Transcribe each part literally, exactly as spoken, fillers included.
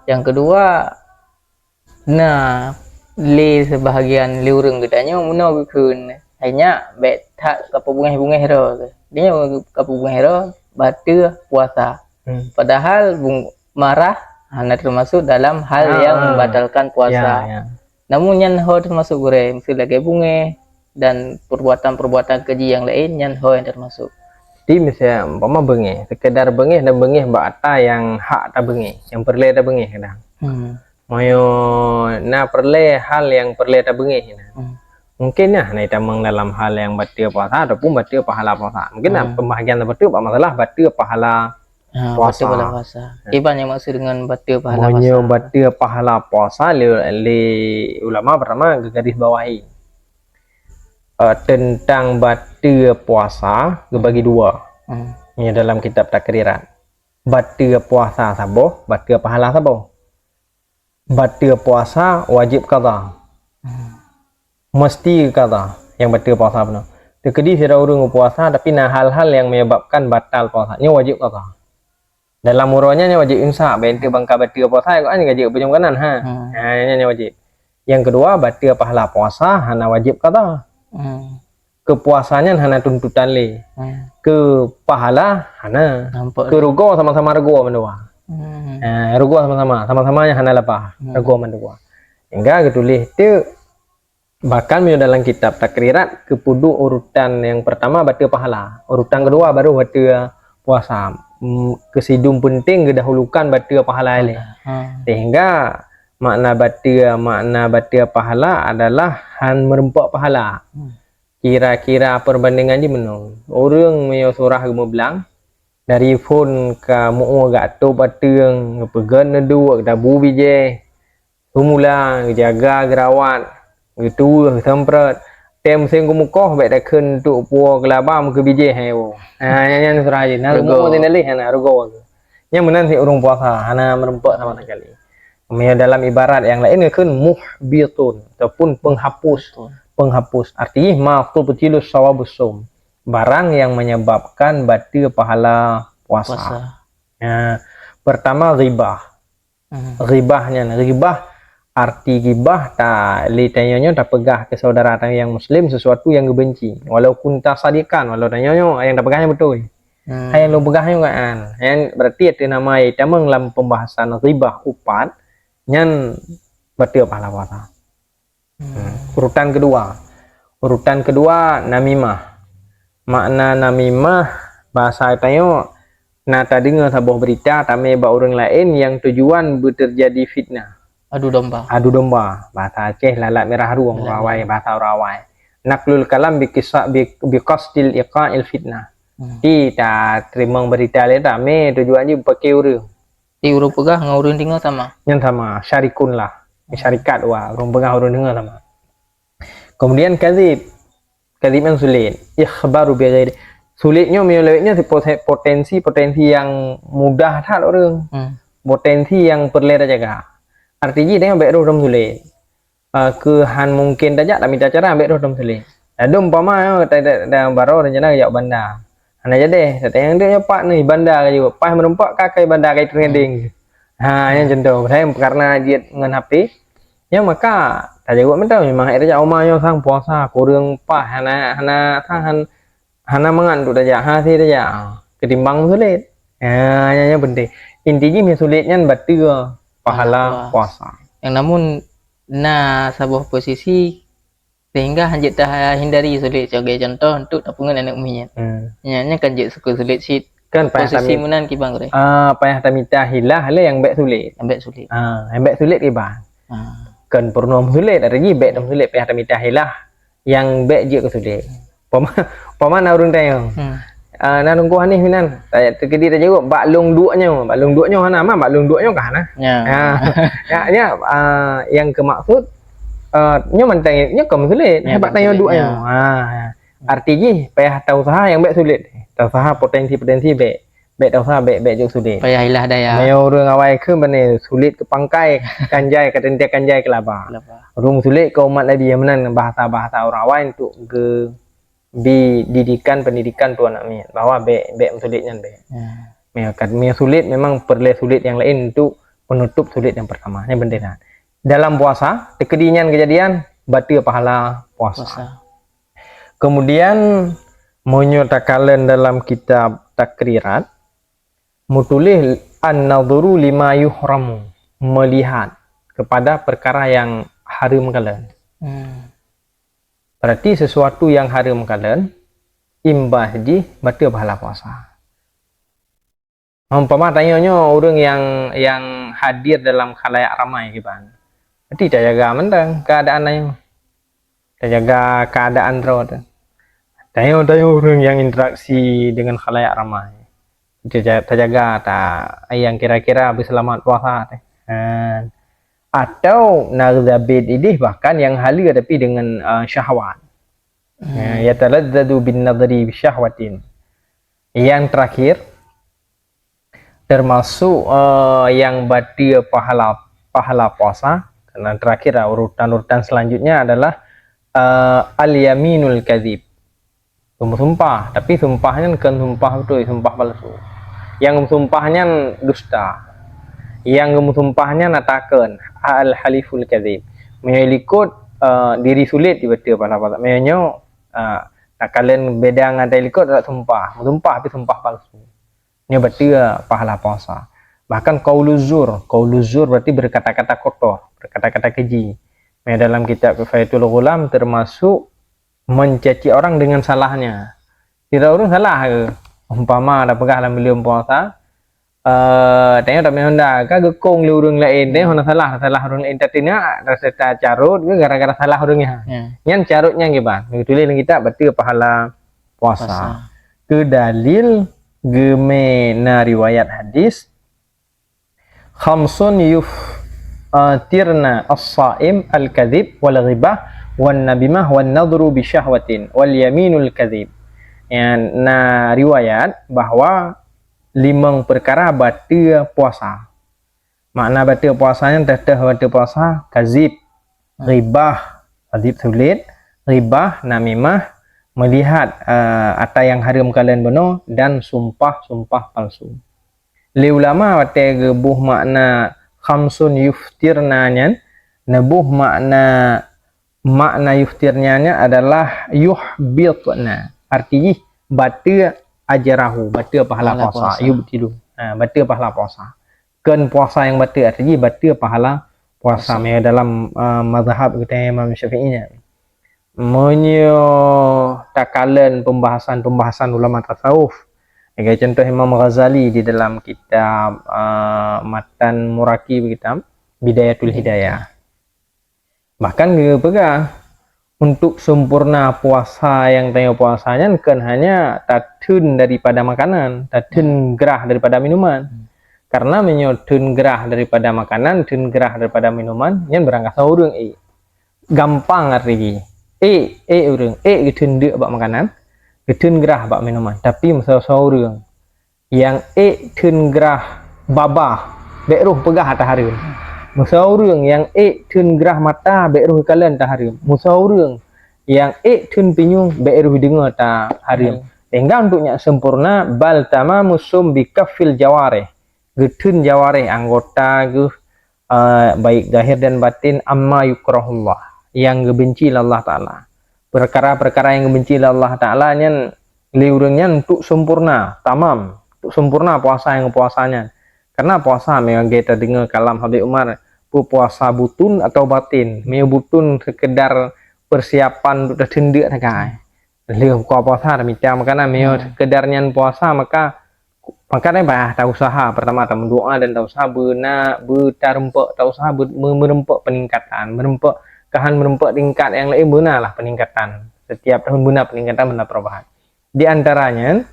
Nyang keudua, na lé seubahagian lé ureuëng geutanyoe meunoe geukheun, "Hai nyak, bék that kapeubungéh-bungéh droe." Tanyoe kapeubungéh droe bateue puasa. Hmm. Padahal bung-, marah hana teumasuk dalam hal Ah, yang ah. membatalkan puasa. Ya, ya. Namun nyan ho teumasuk gurée, miseu lagée bungéh dan perbuatan-perbuatan keji yang lain, nyan ho yang termasuk. Jadi, misal umpama beungéh, sekedar beungéh dan beungéh bak ata yang hak tabeungéh, yang peureulée tabeungéh kadang. Hmm. Meunyoe na peureulée hal yang peureulée tabeungéh, nah. Hmm. Mungkin nah, na itamong dalam hal yang bateue puasa ataupun bateue pahala puasa. Mungkin nah, Hmm. pembahagian terbateue bak masalah bateue pahala Ha, puasa. Bateue pahala puasa. Ha. Kiban nyang maksud dengan bateue pahala Meunyoe puasa? Bateue pahala puasa lé, lé ulama pertama geugaris bawahi. Eh, tentang bateue puasa geubagi dua. Hmm. Nyoe dalam kitab Takrirat. Bateue puasa saboh, bateue pahala saboh. Bateue puasa wajib qadha. Hmm. Meusti qadha nyang bateue puasa bunoe. Teukeudi sidroe ureuëng puasa tapi na hal-hal yang menyebabkan batal puasa, nyoe wajib qadha. Dalam uroe nyan nyoe wajib imsak, bèk teuh bangka bateue puasa, kan ka jeuet beujeuem kanan, ha. Hmm. Ha, nyan, nyan wajib. Nyang keudua, bateue pahala puasa hana wajib qadha. Hmm. Keu puasa nyan hana tuntutan lé. Hmm. Keu pahala hana. Nampak. Keu rugoe sama-sama rugoe mandua. Hmm. Ha, rugoe sama-sama, sama-sama nyan hana laba, Hmm. rugoe mandua. Hingga geutuléh teuk, bahkan meunyoe dalam kitab Takrirat, geupeuduek urutan nyang peurtama bateue pahala, urutan keudua baru bateue puasa. Hmm, keusidum peunteng geudahulukan bateue pahala ilée. Ha. Sehingga makna bateue, makna bateue pahala adalah han meureumpok pahala. Hmm. Kira-kira perbandingan jih meunoe. Ureuëng meunyoe surah geumeublang, dari phon ka meu-ue geuatob ateueng, geupeugét neuduek, geudabu bijéh, geumula, geujaga, geurawat, geutuweuh, geusemprot. Tem musém geumukoh, bèk takheun tuk puwoe keulaba meukeubijéh hai woe. Ha, nyan, nyan surah jih. Na rugoe. Rugoe teunaléh, hana rugoe. Nyan meunan cit ureuëng puasa, hana meureumpok sama sekali. Meunyoe dalam ibarat nyang laén geukheun muhbitun ataupun penghapus. Betul. Penghapus. Arti jih ma tubtilu sawabus shaum. Barang yang menyebabkan bateue pahala puasa. Puasa. Ya, pertama ghibah. Hmm. Ghibah nyan, ghibah, arti ghibah ta lé tanyoe nyoe tapeugah keu saudara tanyoe nyang muslim sesuatu yang geubenci. Walau kunta sadiqan, walau tanyoe nyoe nyang tapeugah nyan beutôi. Hmm. Hai nyang lôn peugah nyoe kan. Nyan berarti ateueh nama itamong lam pembahasan ghibah upat, nyan bateue pahala puasa. Hmm. Urutan keudua. Urutan keudua, namimah. Makna namimah, bahasa tanyoe, na tadeungoe saboh beurita tamé bak ureuëng laén nyang tujuan beuteujadi fitnah. Adu domba. Adu domba. Bahasa Aceh lalat mirah rueng, lalat. Urawai, bahasa urawai. Naqlul kalam bi kisa-, bi, bi qasdil iqa'il fitnah. Hmm. Di tateurimong beurita lé tamé tujuan jih beupaké ureuëng. Di ureuëng peugah ngon ureuëng deungoe sama. Nyan sama, syarikun lah. Syarikat wa, ureuëng peugah ureuëng deungoe sama. Kemudian kadzib. Kadzib nyan sulet. Ikhbaru bi ghairi. Sulet nyoe meunyoe lewat nyoe si pote-, potensi, potensi yang mudah that ureuëng. Hmm. Potensi yang peureulée tajaga. Arti jih tanyoe bèk roh dom sulet. Ah, keu han mungken tajak, tamita cara, bèk roh dom sulet. Ladôm umpama, ta-, ta-, ta-, baroe rencana jak banda. Hana jadeh, tatanyong deh nyoe pat neuh banda ka jeuet. Paih meureumpok ka kai banda kai teureudeng. Ha, nyan contoh. Padahai karena jeuet ngon H P, nyan maka tajaweueb mantong. Memang hai tajak uma nyoe sang puasa, kureueng paih, hana, hana, sang han-, hana mangat untuk tajak, hase tajak. Ketimbang meusulet. Ha, nyan, nyan penting. Inti jih meusulet nyan bateue pahala puasa. Yang namun na saboh posisi sehingga hanjeuet tahindari sulet, sebagai contoh untuk tapeungon aneuk miet. Hmm. Nyan, nyan kan jeuet suku sulet cit. Kan payah posisi tamit-, meunan kiban gurée. Ah, payah tamita hilah lé nyang bèk sulet. Nyang bèk sulet. Ah, nyang bèk sulet kiban. Ah. Kan peurunoe meusulet, ada jih bèk dom sulet, payah tamita hilah nyang bèk jeuet keu sulet. Poma, poma na ureuëng tanyong. Hmm. Ah, na Teungku Hanif meunan. Teukeudi tajaweueb, bak lôn duek nyoe, bak lôn duek nyoe hana, ma bak lôn duek nyoe ka hana. Ya. Ah, ya, ya, ah, nyang keumaksud, ah, nyoe mantong, nyoe kon meusulet, ya, hebat tanyong duek nyoe. Ah, ya. Arti jih, payah tausaha nyang bèk sulet. Tausaha potensi-potensi bèk. Bèk tausaha, bèk, bèk jok sulet. Payah ilah daya. Meunyoe ureuëng awai kheun bane sulet keu pangkai, kanjai, ka teuntèe kanjai keu laba. Laba. Ureuëng sulet keu umat Nabi, meunan bahasa-bahasa ureuëng awai untuk geu-, bi didikan, pendidikan tuan aneuk miet bahwa bèk, bèk meusulet nyan bèk. Ya. Meunyoe kat-, meunyoe sulet memang peureulée sulet nyang laén untuk Penutup sulet nyang pertama, nyang penting. Dalam puasa, teukeudi nyan kejadian, bateue pahala puasa. Puasa. Kemudian, meunyoe takalon dalam kitab Takrirat, meutuléh an-nadhuru lima yuhramu, melihat kepada perkara yang hareuem kalon. Hmm. Berarti sesuatu yang hareuem kalon, imbas jih bateue pahala puasa. Umpama tanyoe nyoe ureuëng yang, yang hadir dalam khalayak ramai kiban. Berarti tajaga mantong keadaan tanyoe. Tajaga keadaan droe tu. Tanyoe, tanyoe ureuëng yang interaksi dengan khalayak ramai. Taja-, tajaga ta, yang kira-kira beuseulamat puasa teh. Ha. Atau na zabit idih bahkan yang haleue tapi dengan, eh, syahwat. Hmm. Ya, yataladzadzu bin nadhri bisyahwatin. Yang terakhir, termasuk, eh, yang bateue pahala, pahala puasa. Karena terakhir lah, urutan-urutan selanjutnya adalah, eh, al-yaminul kadzib. Geumeusumpah, tapi sumpah nyan kon sumpah beutôi, sumpah palsu. Nyang geumeusumpah nyan dusta. Nyang geumeusumpah nyan natakan, al-haliful kadzib. Meunyoe likot, eh, diri sulet dibateue pahala puasa. Meunyoe nyoe, eh, takalon beda ngon teulikot, tak sumpah. Meusumpah tapi sumpah palsu. Nyoe bateue pahala puasa. Bahkan qaulu zur, qaulu zur berarti berkata-kata kotor, berkata-kata keji. Meunyoe dalam kitab Kifayatul Ghulam termasuk mencaci orang dengan salahnya. Kira ureuëng salah ke? Umpama tapeugah lam buleuen puasa, eh, tanyoe tamé honda, ka geukong lé ureuëng laén, tanyoe hana salah, salah ureuëng laén tateunak, rasa tacarot ke gara-gara salah ureuëng nyan. Ya. Nyan carot nyan kiban. Geutuléh lam kitab bateue pahala puasa. Puasa. Keu dalil geumé na riwayat hadis, khamsun yuf, eh, tirna as-saim al-kadzib wal ghibah wan namimah wan nadhru bisyahwatin wal yaminul kadzib. Ya, na riwayat bahwa limong perkara bateue puasa. Makna bateue puasa nyan teuh-teuh bateue puasa, kazib, ghibah, kazib sulet, ghibah, namimah, meulihat, eh, ata nyang hareuem kalon bunoe, dan sumpah-sumpah palsu. Lé ulama watée geuboh makna khamsun yuftirna nyan, neuboh makna Makna yuftirna nyan adalah yuhbitna. Arti jih bateue ajrahu, bateue pahala puasa. Pahala puasa. Yubtilu. Ha, bateue pahala puasa. Kon puasa nyang bateue, arti jih bateue pahala puasa. Puasa. Meunyoe dalam, uh, mazhab geutanyoe Imam Syafi'i nyan. Meunyoe takalon pembahasan-pembahasan ulama tasawuf, lagée contoh Imam Ghazali di dalam kitab, uh, Matan Muraqi kitab Bidayatul Hidayah. Bahkan geupeugah, untuk sempurna puasa nyang tanyoe puasa nyan kon hanya tatheun daripada makanan, tatheun grah daripada minuman. Karena meunyoe theun grah daripada makanan, theun grah daripada minuman, nyan barangkasoe ureuëng ék. Gampang arti jih. Ék, ék ureuëng, ék geutheun deuk bak makanan, geutheun grah bak minuman. Tapi meusoe-soe ureuëng nyang ék theun grah babah, bék roh peugah ata hareuem. Meusoe ureuëng nyang ék theun grah mata, bék roh kalon ata hareuem. Meusoe ureuëng nyang ék theun pinyueng, bék roh deungoe ata hareuem. Hareuem. Sehingga untuk nyak sempurna, bal tamamu sum bi kaffil jawarih. Geutheun jawarih anggota geuh, eh, baik zahir dan batin, amma yukrahullah, nyang geubenci lé Allah Taala. Perkara-perkara nyang geubenci lé Allah Taala nyan, lé ureuëng nyan untuk sempurna, tamam, untuk sempurna puasa nyang puasa nyan. Karena puasa, meunyoe tadeungoe kalam Habib Umar, peue puasa butun atau batin? Meunyoe butun sekedar persiapan untuk tatheun deuk sagai. Lheueh buka puasa, tamita makanan, meunyoe sekedar nyan puasa, maka Maka deh bah, tausaha pertama tameudoa dan tausaha beuna, beutareumpok, tausaha be-, me-, meureumpok peningkatan, meureumpok, kahan meureumpok tingkat nyang laén, beunalah peningkatan. Setiap tahun beuna peningkatan, beuna perubahan. Di antaranya,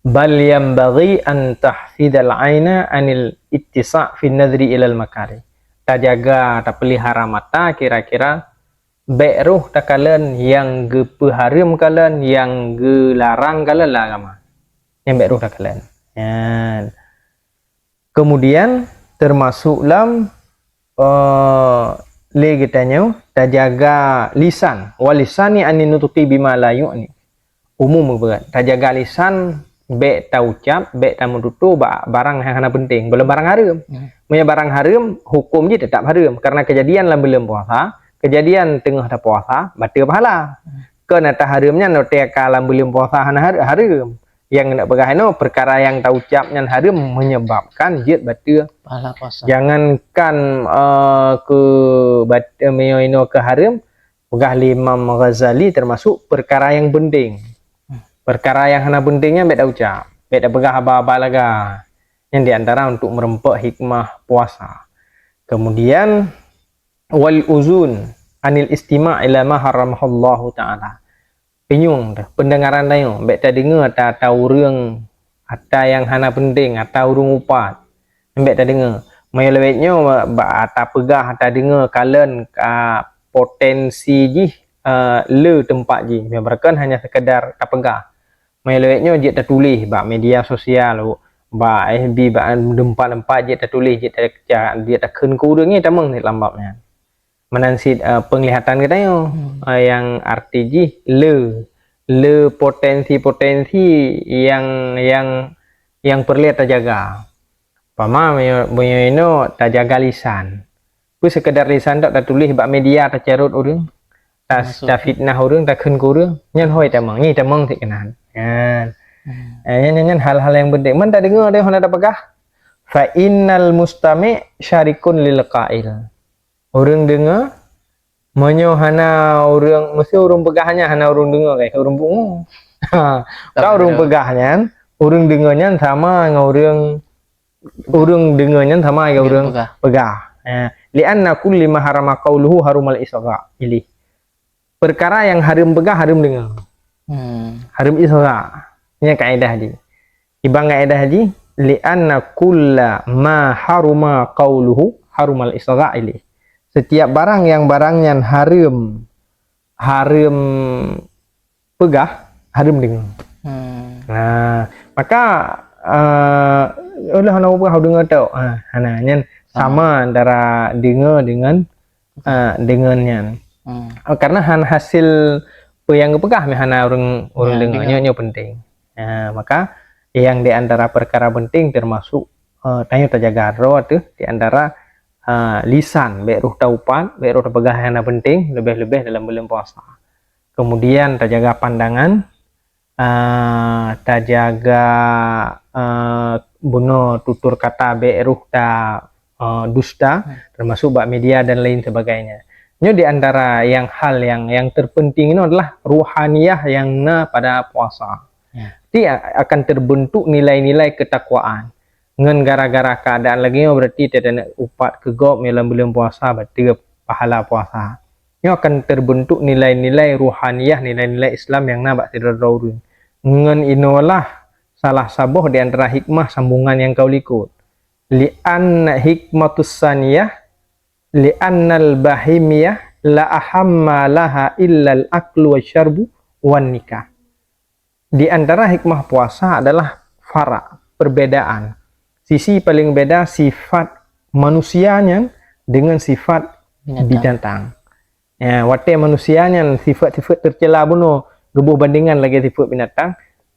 bal yanbaghi an tahfidal aina anil ittisa' fin nadri ilal makari. Tajaga, tapelihara mata kira-kira bék roh takalon nyang geupeuhareuem kalon, nyang geularang kalon lé agama. Nyan bék roh takalon. Nyan. Kemudian, termasuk lam, eh, lé geutanyoe, tajaga lisan. Wa lisani anin nutqi bima la yu'ni. Umum geupeugah, tajaga lisan bèk taucap, bèk tameututoe bak barang nyang hana peunteng, gohlom barang hareuem. Hmm. Meunyoe barang hareuem, huköm jih teutap hareuem. Karena keujadian lam buleuen puasa, keujadian teungoh tapuasa, bateue pahala. Hmm. Keu na tahareuem nyan, watèe ka lam buleuen puasa hana har-, hareuem. Nyang neupeugah inoe, peukara nyang taucap nyan hareuem menyebabkan jeuet bateue. Pahala puasa. Jangankan, eh, keu bat-, eh, meunyoe inoe keu hareuem, peugah lé Imam Ghazali termasuk peukara nyang peunteng. Hmm. Peukara nyang hana peunteng nyan bèk taucap, bèk tapeugah haba-haba lagak. Nyan di antara untuk meureumpok hikmah puasa. Kemudian, wal uzun anil istima' ila ma haramahallahu ta'ala. Pinyueng teuh, peundengaran tanyoe, bèk tadeungoe ata-ata ureueng, ata nyang hana peunteng, ata ureueng upat. Bèk tadeungoe. Meunyoe lawét nyoe ba-, ba-, tapeugah, tadeungoe kalon, ka potensi jih, eh, le teumpat jih. Meunyoe beureukon hanya sekedar tapeugah. Meunyoe lawét nyoe jeuet tatuléh bak media sosial, bak F B, bak teumpat-teumpat jeuet tatuléh, jeuet ta-, jeuet takheun keu ureueng nyan tamong cit lam bab nyan. Meunan cit, eh, peunglihatan geutanyoe, Hmm. eh, nyang arti jih le, le potensi-potensi nyang, nyang, nyang peureulèe tajaga. Umpama meunyoe, meunyoe inoe tajaga lisan. Peue seukedar lisan tok tatuléh bak media tacarôt ureueng, ta-, Masuk. tafitnah ureueng, takheun keu ureueng, nyan hôi tamong, nyan tamong cit keunan. Nyan. Hmm. Eh, nyan, nyan, nyan hal-hal nyang peunteng. Man tadeungoe deh hana tapeugah. Fa innal mustami' syarikun lil qail. Ureueng deungoe, meunyoe hana ureueng, meusti ureueng peugah nyan hana ureueng deungoe, guys, ureueng pungo. Ka ureueng peugah nyan, ureueng deungoe nyan sama ngon ureueng, ureueng deungoe nyan sama ngon ureueng peugah. Eh, li'anna kulli ma harama qauluhu harumal isgha' ilaih. Peukara nyang hareuem peugah, hareuem deungoe. Hmm. Hareuem isgha'. Nyan kaedah jih. Kiban kaedah jih, li'anna kulla ma haruma qauluhu harumal isgha' ilaih. Setiap barang nyang barang nyan hareuem, hareuem peugah, hareuem deungoe. Hmm. Nah, maka, eh, ulôn hana peugah deungoe tok. Ah, hana, nyan Sama. sama antara deungoe dengan, eh, deungon nyan. Hmm. Oh, karena han hasil peue nyang geupeugah meuhana ureueng, ureueng Ya, deungoe. deungoe. Nyoe, nyoe penting. Ya, maka nyang di antara peukara penting termasuk, eh, tanyoe tajaga droe teuh di antara, eh, lisan, bèk roh taupat, bèk roh tapeugah nyang hana penting, leubeh-leubeh dalam buleuen puasa. Kemudian tajaga pandangan, eh, tajaga, eh, bunoe tutur kata bèk roh ta, eh, dusta, Hmm. termasuk bak media dan lain sebagainya. Nyoe di antara nyang hal nyang, nyang terpenting nyoe adalah ruhaniyah nyang na pada puasa. Ya. Ti a-, akan terbentuk nilai-nilai ketakwaan. Ngon gara-gara keadaan lagèe nyoe, berarti teuh taneuk upat keu gob nyang lam buleuen puasa, bateue pahala puasa. Nyoe akan terbentuk nilai-nilai ruhaniyah, nilai-nilai Islam nyang na bak sidroe-droe ureueng. Ngon inoe lah salah saboh di antara hikmah sambungan nyang ka u likot. Li'anna hikmatus saniyah, li'annal bahimiyah la ahamma laha illal aklu wasyarbu wan nikah. Di antara hikmah puasa adalah farak, perbedaan. Sisi paling beda sifat manusia nyan dengan sifat Binatang. binatang. Ya, watèe manusia nyan sifat-sifat tercela bunoe, geuboh bandingan lagèe sifat binatang,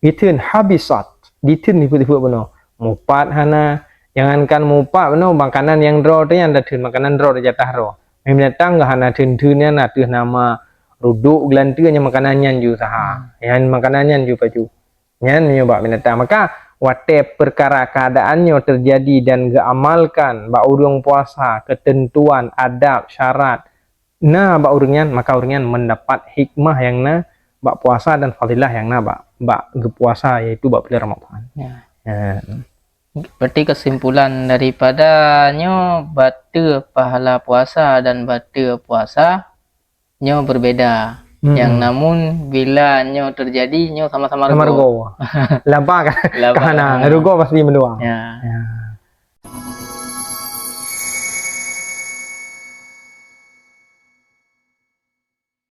ditheun habisat, ditheun sifat-sifat bunoe. Mupat hana, jangankan mupat bunoe, makanan nyang droe teuh nyan tatheun, makanan droe teuh jatah droe. Binatang geuh hana theun-theun nyan, ateueh nama rudok geulanteue nyan makanan nyan jiuseuha. Hmm. Nyan makanan nyan jipajoh. Nyan meunyoe bak binatang. Maka watèe peukara keuadaan nyoe teujadi dan geuamalkan bak ureueng puasa, keuteuntuan, adab, syarat na bak ureueng nyan, maka ureueng nyan mendapat hikmah nyang na bak puasa dan fadilah nyang na bak, bak geupuasa, yaitu bak buleuen Ramadhan. Ya. Ya. Berarti kesimpulan daripada nyoe, bateue pahala puasa dan bateue puasa nyoe berbeda. Hmm. Yang namun bila nyoe terjadi, nyoe sama-sama Sama rego. rego. Laba kan? Laba. Kahana, rego pasti meudoa. Ya. Ya.